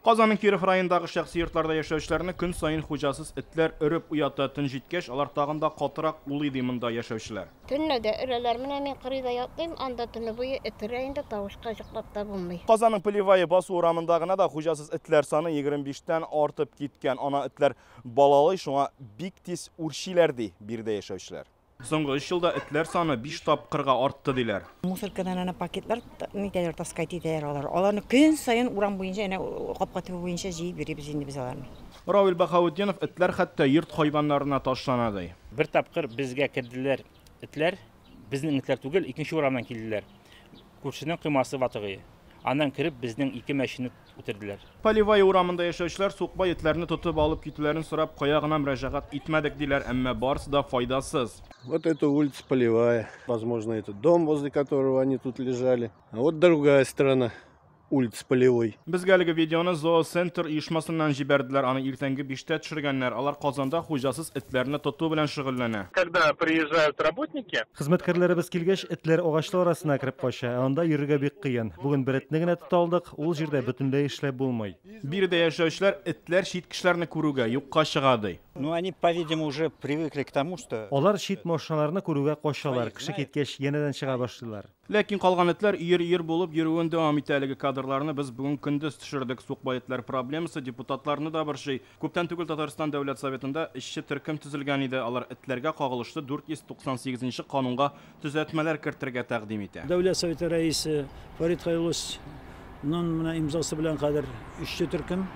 Казанның Киров районындагы шәхси йортларда яшәүчеләрне көн саен хуҗасыз этләр өреп уята. Төн җиткәч, алар тагын да катырак улый, ди монда яшәүчеләр. Төнлә дә өрәләр. Менә мин кырыйда ятлыйм, анда төне буе эт өрә инде, тавышка йоклап та булмый. Казанның Полевая басу урамында гына да хуҗасыз этләр саны 25тән артып киткән. Ана этләр балалый, шуңа бик тиз үрчиләр, ди биредә яшәүчеләр. Соңгы 3 елда этләр саны 5 тапкырга артты, диләр. Мусоркадан ана пакетлар нитәләр, таскать итәләр алар. Аларны көн саен урам буенча, әнә капка төбе буенча җыеп йөрибез инде без аларны. Равил Баһаутдинов этләр хәтта йорт хайваннарына ташлана, ди. Бер тапкыр безгә керделәр этләр, безнең этләр түгел, икенче урамнан килделәр. Күршенең коймасы ватыгы. Аннан кереп безнең 2 мәчене үтерделәр. Полевая урамында яшәүчеләр сукбай этләрне тотып алып китүләрен сорап кая гына мөрәҗәгать итмәдек диләр, әмма барысы да файдасыз. Вот это улица Полевая. Возможно, это дом, возле которого они тут лежали. А вот другая сторона улицы Полевой. Безгә әлеге видеоны Зооцентр оешмасыннан җибәрделәр. Аны иртәнге 5тә төшергәннәр. Алар Казанда хуҗасыз этләрне тоту белән шөгыльләнә. Когда приезжают работники, Хезмәткәрләребез килгәч, этләр агачлар арасына кереп кача. Анда йөрергә бик кыен. Бүген бер этне генә тота алдык, ул җирдә бөтенләй эшләп булмый. Биредә яшәүчеләр этләр чит кешеләрне күрүгә юкка чыга, ди. Ну, они, по-видимому, уже привыкли к тому, что Алар чит машиналарны күрүгә качалар. Кеше киткәч, янәдән чыга башлыйлар. Ләкин калган этләр өер-өер булып йөрүен дәвам итә. Әлеге кадрларны без бүген көндез төшердек. Сукбай этләр проблемасы депутатларны да борчый. Күптән түгел Татарстан Дәүләт Советында эшче төркем төзелгән иде. Алар этләргә кагылышлы 498 канунга төзәтмәләр кертергә тәкъдим итә. Дәүләт Советы рәисе Фәрит Хәйрулловичның менә имзасы белән хәзер эшче төркем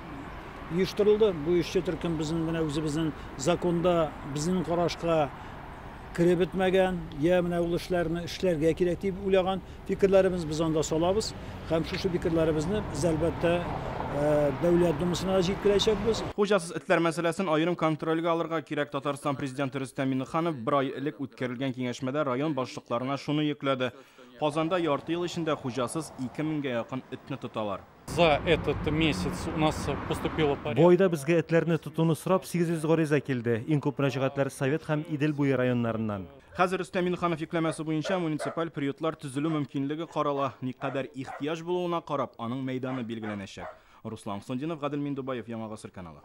оештырылды. Бу эшче төркем безнең менә үзебезнең законда безнең карашка кереп бетмәгән, я менә ул эшләрне эшләргә кирәк дип уйлаган фикерләребез без анда салабыз һәм шушы фикерләребезне без әлбәттә Дәүләт Думасына да җиткерәчәкбез. Хуҗасыз этләр мәсьәләсен аерым контрольгә алырга кирәк. Татарстан президенты Рөстәм Миңнеханов бер ай элек үткәрелгән киңәшмәдә район башлыкларына шуны йөкләде. Казанда ярты ел эчендә хуҗасыз 2000гә якын этне тоталар. За этот месяц у нас поступило порядка. Бу айда безгә этләрне тотуны сорап 800 гариза килде. Иң күп мөрәҗәгатьләр Совет һәм Идел буе районнарыннан. Хәзер Рөстәм Миңнеханов йөкләмәсе буенча муниципаль приютлар төзелү мөмкинлеге карала. Никадәр ихтыяҗ булуына карап, аның мәйданы билгеләнәчәк. Руслан Сундинов, Гадел Миндубаев, Яңа Гасыр каналы.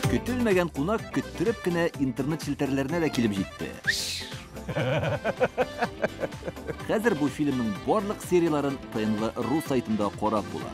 Көтелмәгән кунак көттереп кенә интернет челтәрләренә дә килеп җитте. Хәзер бу фильмның барлык серияларын ТНВ.ру сайтында карап була.